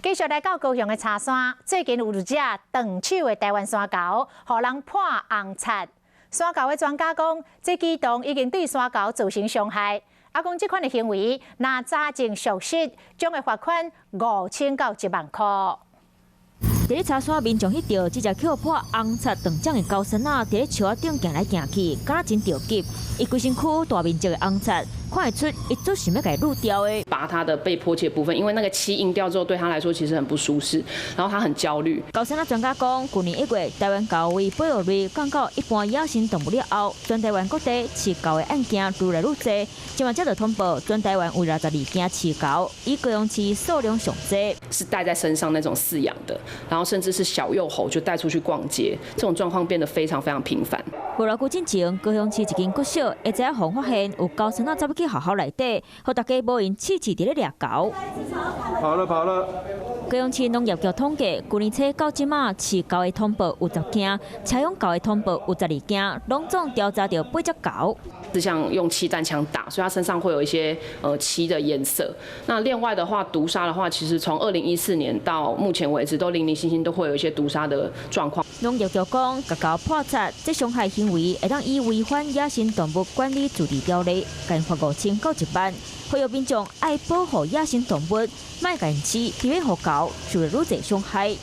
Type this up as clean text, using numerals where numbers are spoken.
繼續來到高雄的柴山，最近有一隻長手的台灣山猴，予人潑紅漆。山猴的專家講，這舉動已經對山猴造成傷害。啊，講這款的行為，若查證屬實，將會罰款5000到1萬箍。佇咧柴山民眾翕著，這隻予潑紅漆長掌的猴猻仔，佇咧樹仔頂行來行去，敢若真著急。伊規身軀大面積的紅漆，看會出伊做想欲共伊擄掉的。拔它的被潑漆的部分，因為那個漆硬掉之後，對他來說其實很不舒適，然後他很焦慮。猴猻仔專家講，舊年1月，台灣猴為保育類降到一般野生動物了後，全台灣各地飼猴的案件愈來愈濟。這馬才就通報，全台灣有62件飼猴，以高雄市數量上濟。是帶在身上那種飼養的，然後甚至是小幼猴就帶出去逛街，這種狀況變得非常非常頻繁。無偌久進前，高雄市一間國小會知影予發現有猴猻仔走入去學校內底，予大家無閒試試佇咧掠猴。跑了跑了。高雄市農業局統計，舊年初到這馬飼猴的通報有10件，飼養猴的通報有12件，攏總調查著8隻猴。是像用漆彈槍打，所以它身上會有一些漆的顏色。那另外的話，毒殺的話，其實從2014年到目前為止，都零零星星都會有一些毒殺的狀況。農業局講，共猴潑漆，這傷害行為會當依違反野生動物管理自治條例，共罰5000到1萬。呼籲民眾愛保護野生動物，莫共飼，避免予猴受著愈濟傷害。